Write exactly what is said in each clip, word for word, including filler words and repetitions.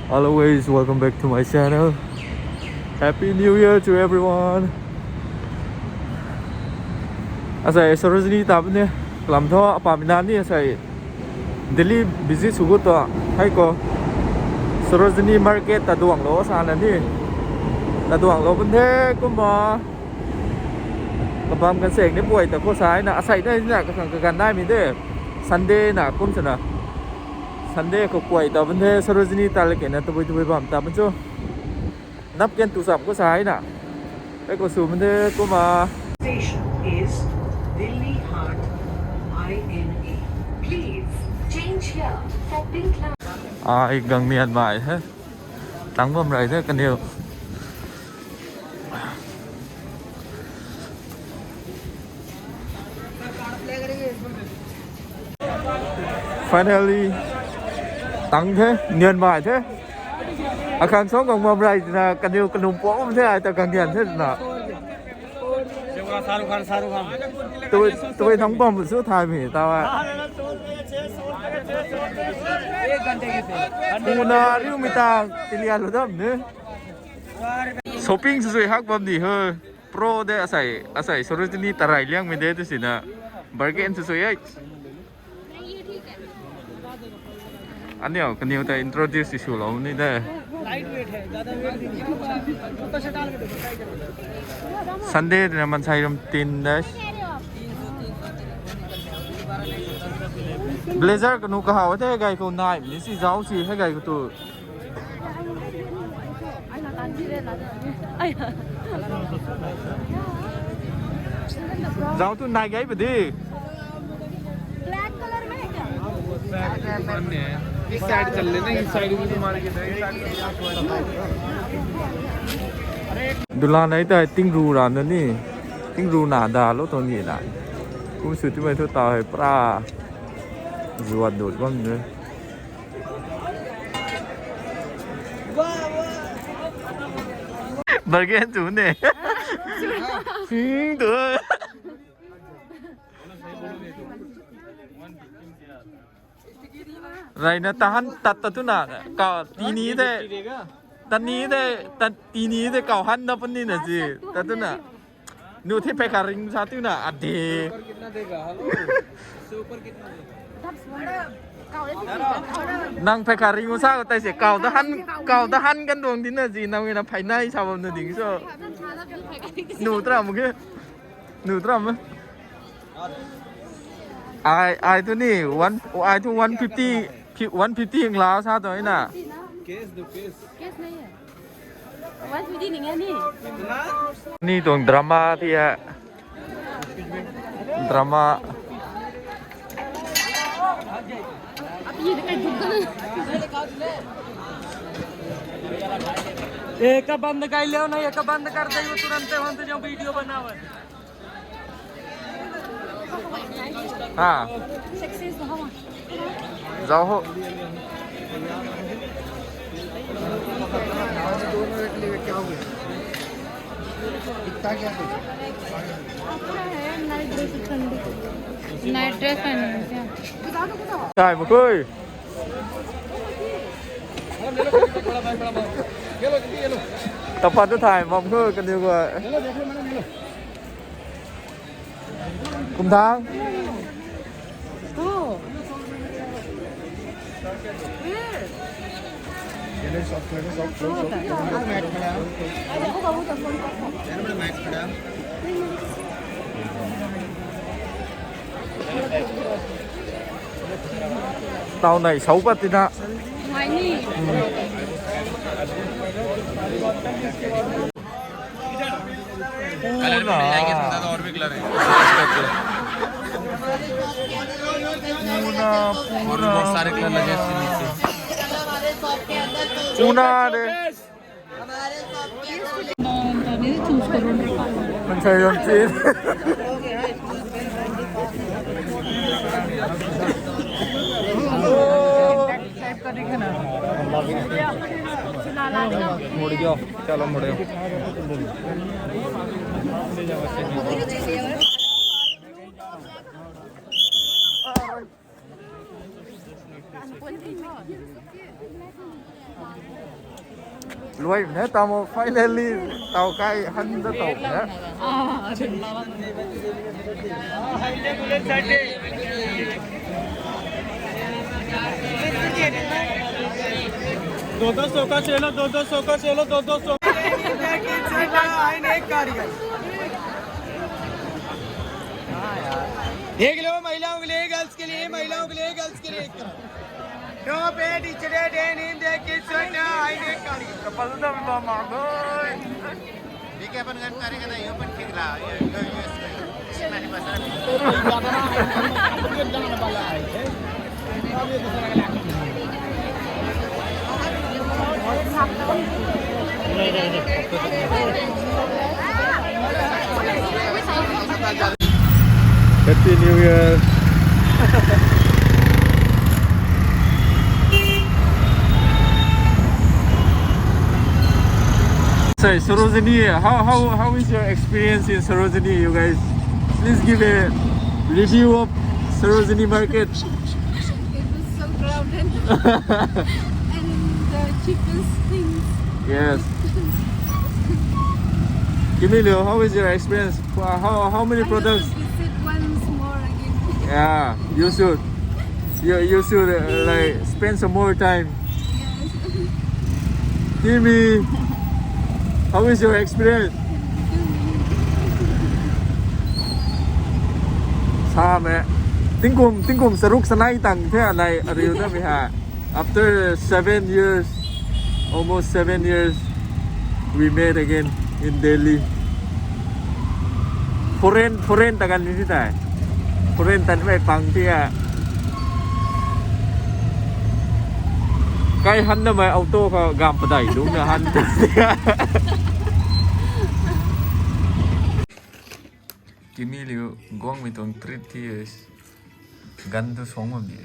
Hello guys, welcome back to my channel. Happy New Year to everyone. Asei Sarojini ta bam ni, kalam thu apam na ni asei Delhi visit sw gu tu, hei khou Sarojini market ta duang lou sa na ni. Ta duang lou bam the kumna. Kabam kan sek ni puay ta khou sa na, asei na ni na kakhang kaganv naimei de. Sunday na kum sa na. Sunday khou puay ta bam the, Sarojini ta le ke na tabui tabui bam ta bam cho. Nap ken tu sap khou sa na. Hei khou sw bam the kumna. Station is Delhi Haat I N A. Please change here for Pinkla. Ai gang nian mai he. Tang bam rai the kaniw. Finally, tang the, nian mai the. Akhang song gang bam rai na, kaniw kanum pom the, ai ta gang nian the na. Shahrukh Khan, Shahrukh Khan. Tui, tui thang bam su thai mi ta. Puna riu mi tang, tilian lu dam ni. Shopping sw sui hak bam di he. Pro de asei, asei Sarojini tarai liang mi de tu si na. Bargain sw sui ai. Aniu, kaniw ta introduce sw lou ni de. Sunday na mansei ram tin de. Blazer kanu kahaw the gay khou nai ni si zauc si he gay khou tu. Zauc tu nai gay padi. Black color में है क्या? इस साइड चल लेना, इस साइड में तुम्हारे किधर, इस साइड में। Dulan ai ta tingru ra na ni. Tingru na da lo to ni na. Kum sw ti mai thu ta hei pra. Zuat dut bam ni. Bargain tu ne. Hmm, tu. Rai na tahan tat ta tu na. Ka tini de. Tani de, ta tini de kau han na puni na ji. Ta tu na. Nu the phe kha ring sa tu na ade. Nang phe kha ring sa tai se kau ta han, kau ta han kan dong din na ji nang na phai nai sa bam na ding so. Nu tra mu ke. Nu tra mu. Ai, ai tu ni one, ai tu one fifty, one fifty ang la sa to na. Cash do cash. Cash nahi hai. One fifty nahi hai ni. Ni tuang drama ti hai. Drama. एक बंद कर लो ना, एक बंद कर दे, वो तुरंत हम तो जो वीडियो बनावे। हाँ। Success हो। जाओ हो। इतना क्या कुछ? Night dress पहनी है क्या? Thai bam khe. Tapat tu thai bam khe kaniw guay. Kum thang. Tau nei sau pat tina. Mai ni. Color भी मिल जाएंगे इसमें, तो और भी कलर है। पूरा, पूरा। और भी बहुत सारे कलर लगे हैं इसके नीचे। पूरा रे। Mansei ram chin. Mudi jo, chalo mudi. Luai ne tamo finally tau kai han da tau ne. दो दो सौ का चलो, दो दो सौ का चलो, दो दो सौ। देख लो, महिलाओं के लिए, गर्ल्स के लिए, महिलाओं के लिए, गर्ल्स के लिए। Top eight is today, day in the kitchen, I make curry. Kapal da ba ma boy. Big अपन गन करेगा ना, यो अपन ठीक रहा, ये, ये, ये, इसमें नहीं बस रहा। Happy New Year. Sorry, Sarojini, how, how, how is your experience in Sarojini, you guys? Please give a review of Sarojini market. It was so crowded. And the cheapest things. Yes. Kimilio, how is your experience? How, how many I have products? To visit once more again. Yeah, you should. You, you should uh, like spend some more time. Yes. Kimi, how is your experience? Sa me. Tingkum, tingkum saruk sanai tang the anai ariu na mi ha. After seven years, almost seven years, we met again in Delhi. Foreign, foreign takan ni tai. Foreign tan mai pang tia. Kai han na mai auto ka gam padai lung na han tia. Kimi liu guang mi tuang trip ti gan tu song bam di.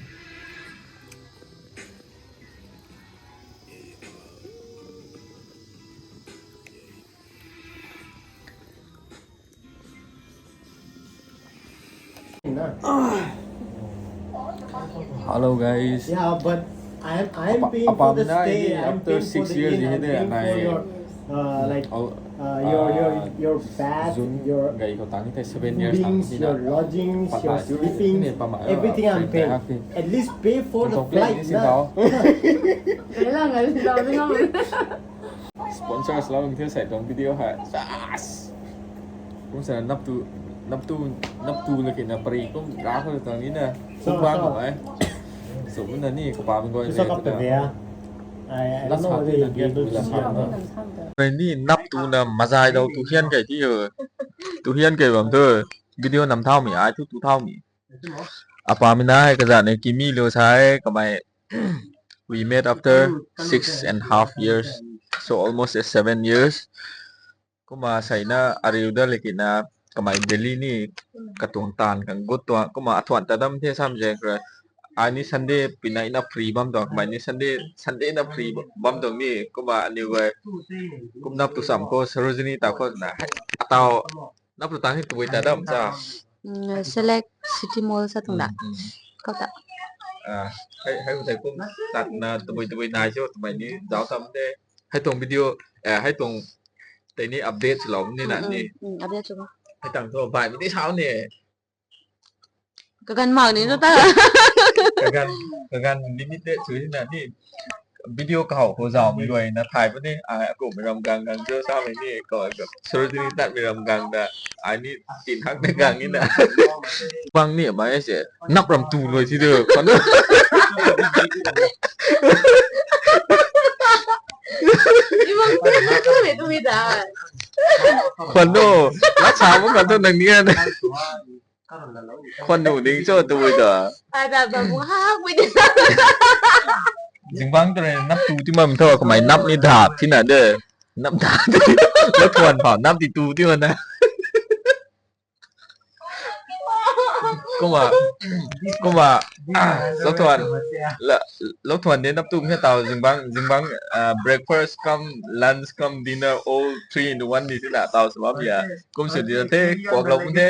Hello guys. Yeah, but I am I am paying for the stay. I am paying for the inn. I am paying for your uh, like uh, your your your bath, your gay khou tang the seven years tang beddings, your lodgings, your sleeping, everything I am paying. At least pay for the flight na. Sponsors lou the sai tuang video hei. Kum sa nap tu nap tu nap tu na kina pari kum ra khou tang ni na. Kum bang khou ai. So na ni kapam goi. Lat sa tu na get tu la. Ni nap tu na mazai dou tu hian kai ti ho. Tu hian kai bam tu. Video nam thau mi ai thu tu thau mi. Apa mi na hei kazat ni Kimi liu sai kamei we met after six and half years. So almost a seven years. Kumna sai na ariu da le kina kamei Delhi ni katuang tan kan gut tuang kumna athuan ta dam the sam je kra. Ai ni Sunday pinai na free bam tuang kamei ni Sunday Sunday na free bam tuang ni kumna aniu gay kum nap tu sam khou Sarojini ta khou na hei atau nap tu tang hei tabui ta dam sa. Mm, Select City Mall sa tuang da. Mm, mm. Kau ta. Ah, hei hei utai kum tat na tabui tabui nai cho tabui ni zau sam de. Hei tuang video, eh, hei tuang tei ni update lou ni na ni. Mm, update cho. Hei tang thu bai mi ni sao ni. Kagan mak ni cho ta. Kagan kagan limited sui na ni. Video kau khou zau mi luai na thai puni ai aku mi ram gang gang jo sa mi ni ko surgery tat mi ram gang da ai ni tin hak na gang ni na. Bang ni mai se nap ram tu luai si de kan. Ni bang tu tu me tu mi da. Kan do. Lak sa mo kan do nang ni na. Khwan nu ding cho tu bui ta. Ai ba ba bu ha bui de. Zingbang tu re nap tu ti mam tho kamei nap ni dap ti na de. Nap dap ti. Lou thuan pha nap ti tu ti man na. Kuma kuma lou thuan la lou thuan de nap tu khe tau zingbang zingbang breakfast cum lunch cum dinner all three in one ni ti la tau sa bam ya. Kum se di te kok lou kum te.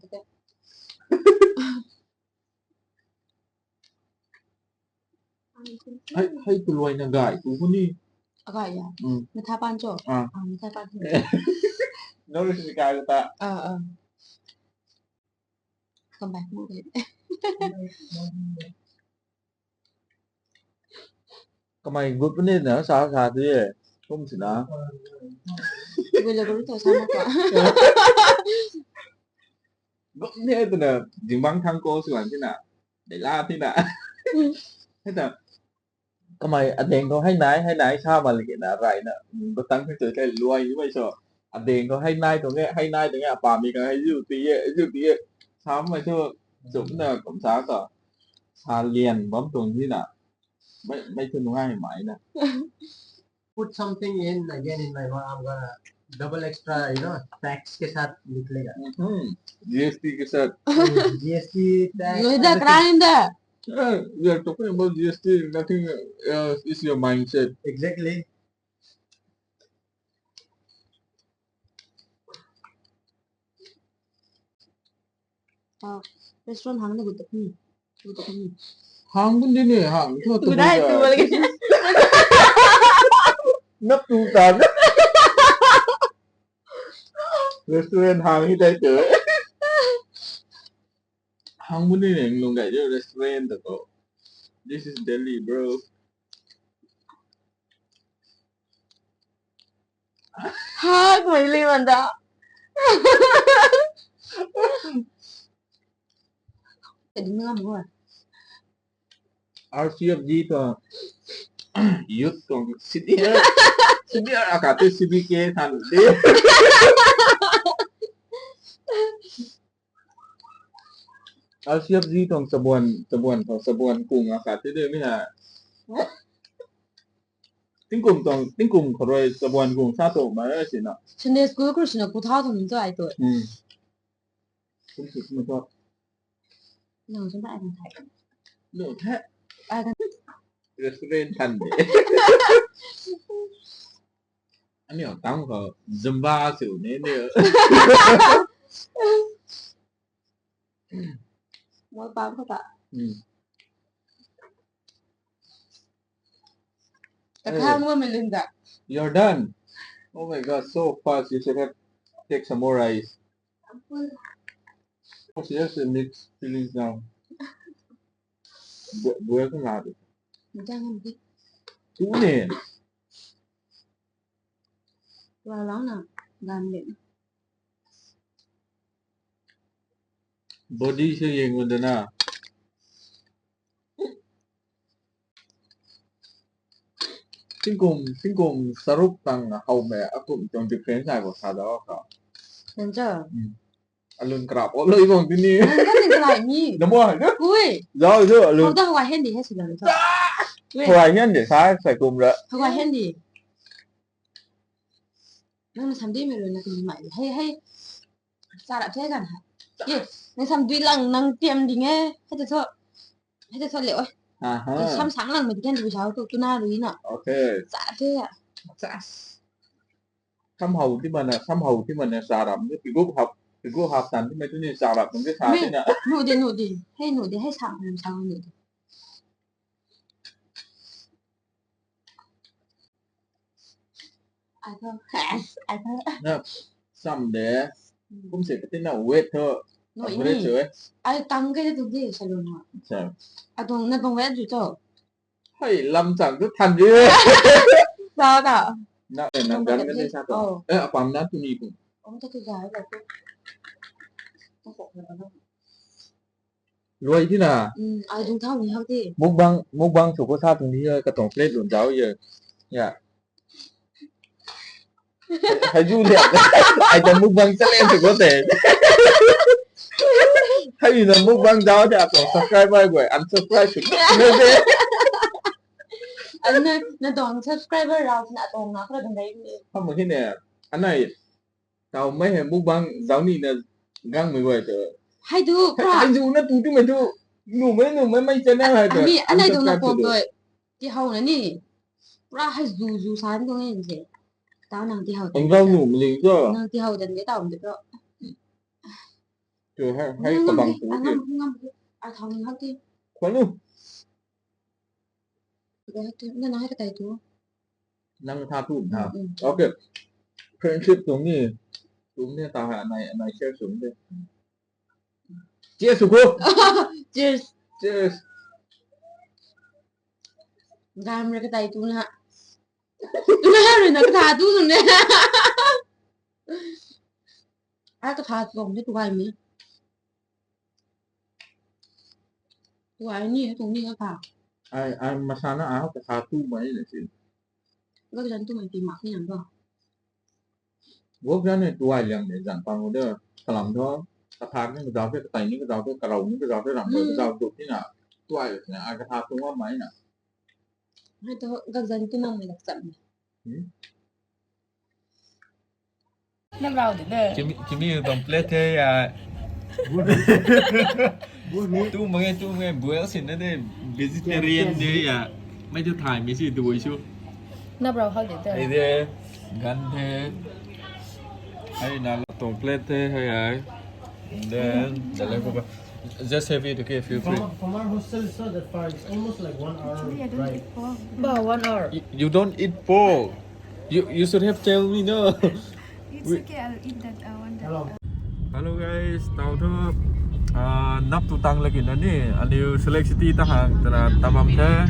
ta te. Hei, hei tu luai na gay tu hu ni. Agay ya. Hmm. Matha pan cho? Ah. Ah, matha pan cho. No, this is guy ta. Ah, ah. Come back, move it. Kamei gut puni na sa sa ti e. Kum si na. Gulagul to sa na ka. Gut ni e tu na, zingbangc thang ko si wan ti na. Dei la ti na. Hei ta. Kamei adeng khou hei nai, hei nai sa ma liki na, rai na. Batang hei tu kai luai ni mei so. Adeng khou hei nai tuang e, hei nai tuang e, apami khang hei zu ti e, zu ti e. Sa mei tu, zumna kum sa ta. Sa lian bam tuang ni na. Mei, mei tu nungai mai na. Put something in again in my mouth, I'm gonna double extra, you know, tax ke saath niklega. Hmm. G S T ke saath. Hmm, G S T, tax, Yo, da everything. Kran da. Eh, we are talking about G S T, nothing else is your mindset. Exactly. Ah, restaurant hang na gut ta puni. Gut ta puni. Hang bun di ni, hang thu tu Gut ai bun tu da. Bol ke. Nap tu ta na. Restaurant hang hi tai tu. Hang bun ni nung gai di restaurant ta ko. This is Delhi, bro. Ha, koi li man da. Tadi ngam mo. R C F G tuang youth tuang senior, senior akhat te C B K than de. R C F G tuang chabuan, chabuan tuang chabuan kung akhat te de mi ha. Tingkum tuang, tingkum khou rui chabuan gung sa tu ma si na. Sunday school khou rui sina ku thau tu min tu ai tu. Hmm. Kum si kum tu. Nang sung ta ai kan thai. No the. Ai kan. Restaurant kan de. Ani ang tang khou Zumba si ni ni. Mol pam khou ta. Hmm. Hey. Kakang mo melinda. You're done. Oh my God, so fast. You should have take some more rice. Oh, seriously, mixed feelings now. Bu-, buai ka na de. Jangan di. Tu ni. Walang na, gan din. Body se yeng gun de na. Tingkum, tingkum saruk tang hau me akum tuang difference ai bo sa da ka. Nang cha? Hmm. Alun krap o loi bang tini. Nang kan ni kalai ni. Namo hai de? Ui. Zao zo alun. Hau da hawai hendi he sila ni cha. Ui. Hawai hendi sa sai kum ra. Hawai hendi. Nang na samdi mei rui na kani mai. Hei, hei. Sa rap the kan ha. Ye, nang samdui lang nang tiam ding e. Hei ta tho. Hei ta tho le oi. Aha. Sam sang lang mei di kan du sa tu tu na rui na. Okay. Sa the ya. Sa. Sam hau ti mana, sam hau ti mana sa rap ni. Piguk hap, piguk hap tan ti mei tu ni sa rap ni sa ti na. Nu di, nu di. Hei nu di, hei sang, sang nu di. Ai tho. Ai tho. Na, sam de. Hmm. Kum se kati na weight tho. No, average ni. Ai tang ke tu di salon ma. Acha. Adong na dong weight ju to. Hei, lam chang tu than di. Sa ta. Na, eh, nang gan ka de sa to. Oh. Eh, apam na tu ni tu. Om ta tu ja ba tu. Ta ko na. Luai tina. Hmm, ai dung thau ni hau ti. Mukbang, mukbang sw khou sa tuang ni, eh, katuang plate lun zau ye. Ya. Hei ju lian. Ai ta mukbang challenge sw khou te. Hei na mukbang zau te atuang subscriber guay unsubscribe sw. Ai na, na tuang subscriber rau na tuang na khra dang dai ni. Hamo hi ne. Anai. Tau mei hei mukbang zau ni na gang mei guay tu. Hei du, pra. Hei du na tu tu mei tu. Nu mei, nu mei, mei channel hei tu. Ani, anai du na pok tu. Ti hau na ni. Pra hei zu, zu san tu ni se. Tau nang ti hau. Ang zau nu mei ling tu. Nang ti hau dan de tau mei tu. Tu hei, hei kabang tu ti. Ngam, ngam, ngam. Ai thau ni hau ti. Kwan nu. Nang hei katai tu. Nang tha tu na. Mm, mm. Okay. Friendship tuang ni. Tuang ni ta ha nai, nai share sw de. Cheers sw khou. Cheers. Cheers. Gam ra katai tu na. Tu na rui na katha tu sw ne. Ai katha tu ni tu ai mi. Tu ai ni, tu ni ka. Ai, ai masana ai ka sa tu mai na si. Gak zan tu mai ti mak ni nang ba. Gak zan ni tu ai liang ni zan pang de. Kalam tho. Kathak ni kazau the, katai ni kazau the, karau ni kazau the, ram ni kazau tu ni na. Tu ai ni, ai katha tu mai na. Hai to gak zan tu nang mai lak chan ni. Hmm? Nap rau de de. Kimi, kimi complete the ya. Tu mange, tu mange, buel sin na de, vegetarian de ya. Mai tu thai mi si dui su. Nap rau hau de de. Ai de, gan the. Ai na lo complete the, hai ai. And then, the level. Just have it, okay, feel free. From, from our hostel, it's not that far. It's almost like one hour drive. Actually, I don't eat pork. About one hour. You, you don't eat pork. You, you should have tell me, no. It's okay, I'll eat that, uh, one that, uh, Hello guys, tau thu, ah, nap tu tang lagi na ni, aniu Select City ta hang, tana tabam the.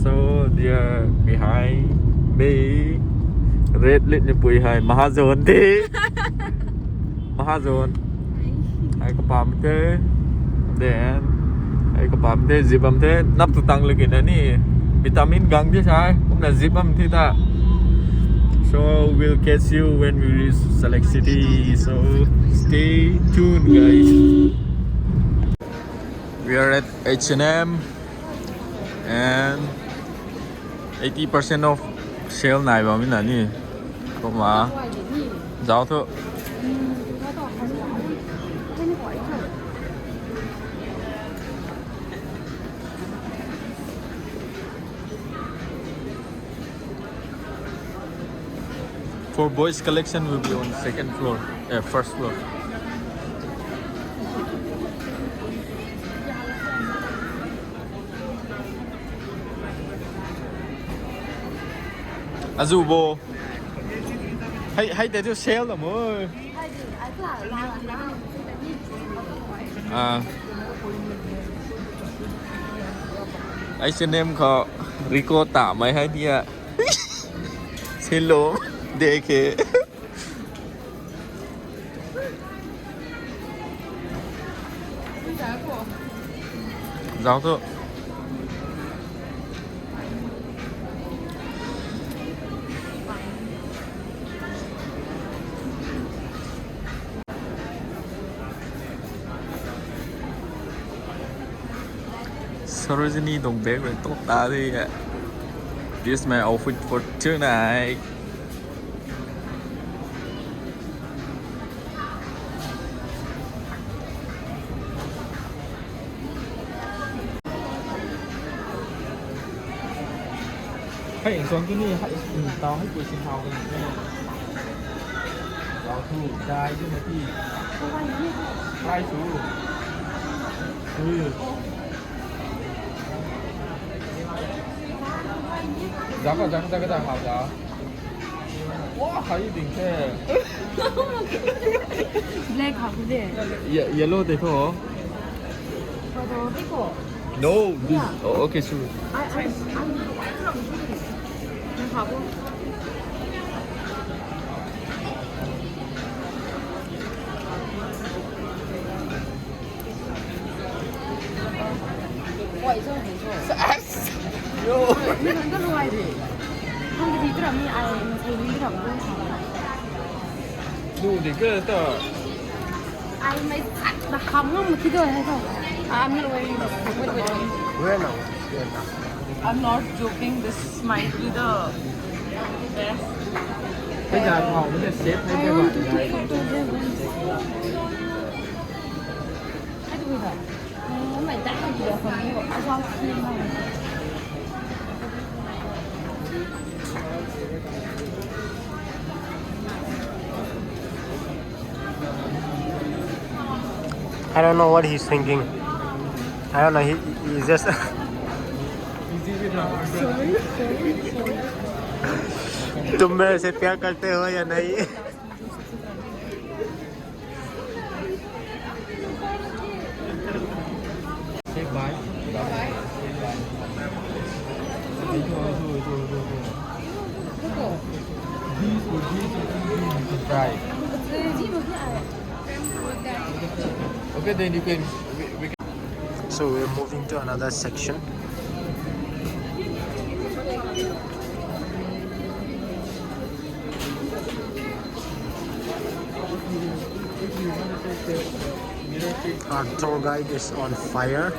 So, there behind me, red lit ni pui hai, Mahajon the. Mahajon. Ai kapam the. Then, ai kapam the, zip bam the. Nap tu tang lagi na ni. Vitamin gang the sai. Kumna zip bam the ta. So, we'll catch you when we reach Select City. So, stay tuned, guys. We are at H and M and Eighty percent off sale nai bam na ni. Kumna. Zauc thu. For boys collection will be on second floor, uh, first floor. Azubo. Hei, hei tei tu sale na mo. Ah. Ai se nem kho Rico ta mai hai dia. Silo de ke. Zauc thu. Sarojini dong bag rui tok ta di. This is my outfit for tonight. Hei, suan tu ni, hei, tau hei pui sin thau kan ni. Tau thu, dai tu na ti. Price tu. Ui. Zak ka, zak ka, zak ka, zak ka, zak ka. Wow, how you doing there? Black half there. Ye-, yellow dekho. Photo dekho. No, this. Yeah. Oh, okay, sure. I, I, I, I don't know. I'm not wearing this. Wait, wait, wait. Where now? Where now? I'm not joking. This might be the best. Bây giờ họ mới được xếp thấy cái bạn này. I don't know what he's thinking. I don't know. He, he just. तुम मेरे से प्यार करते हो या नहीं? Say bye. Bye. Ito, ito, ito, ito, ito. This, this, this, this, you can try. Okay, then you can. We, we can. So we're moving to another section. Our tour guide is on fire.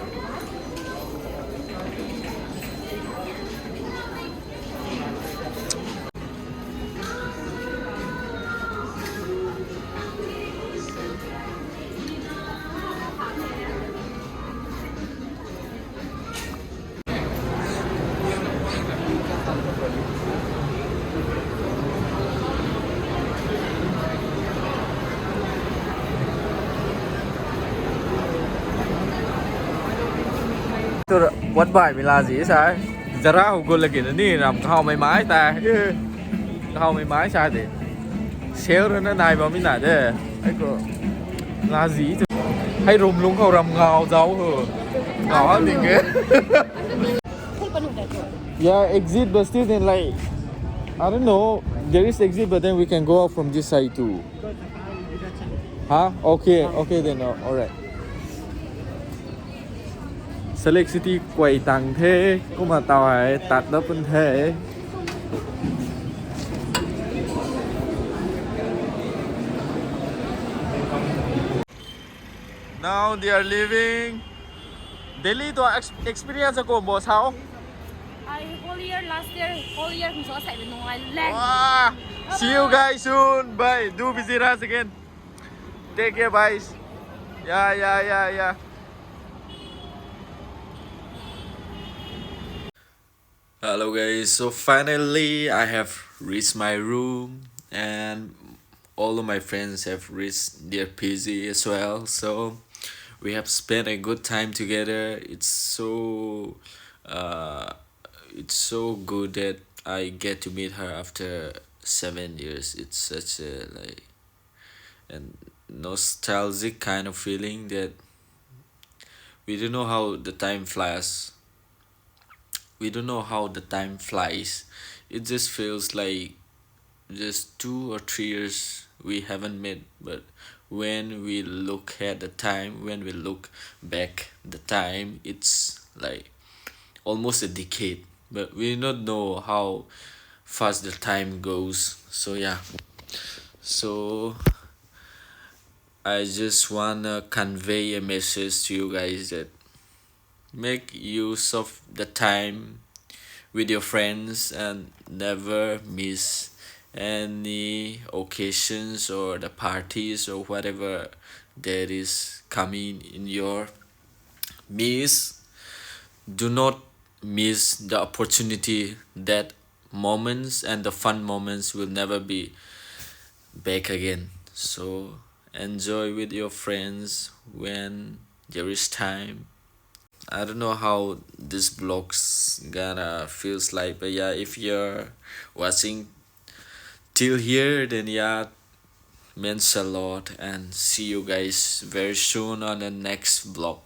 Tur, what bai mi lazi sa? Zara hu gu lagi na ni ram khau mai mai ta. Khau mai mai sa de. Sale rui na nai bam mi na de. Ai ko. Lazi tu. Hei rum lung khou ram ngau zau hu. Ngau ha ding ke. Yeah, exit, but still then, like, I don't know. There is exit, but then we can go out from this side too. Huh? Okay, okay then. Uh, all right. Salt Lake City kuai tang the, kumna tau hei tat da pun the. Now they are leaving. Delhi to ex-, experience ako bo sao? I whole year last year, whole year hmei sw asei nungai lang. Wow. See you guys soon. Bye. Do visit us again. Take care, guys. Yeah, yeah, yeah, yeah. Hello guys, so finally I have reached my room and all of my friends have reached their P G as well. So we have spent a good time together. It's so uh, it's so good that I get to meet her after seven years. It's such a like a nostalgic kind of feeling that we don't know how the time flies. We don't know how the time flies. It just feels like just two or three years we haven't met, but when we look at the time, when we look back the time, it's like almost a decade, but we don't know how fast the time goes. So yeah, so I just wanna convey a message to you guys that make use of the time with your friends and never miss any occasions or the parties or whatever that is coming in your midst. Do not miss the opportunity. That moments and the fun moments will never be back again. So enjoy with your friends when there is time. I don't know how this vlog's gonna feels like, but yeah, if you're watching till here, then yeah, means a lot, and see you guys very soon on the next vlog.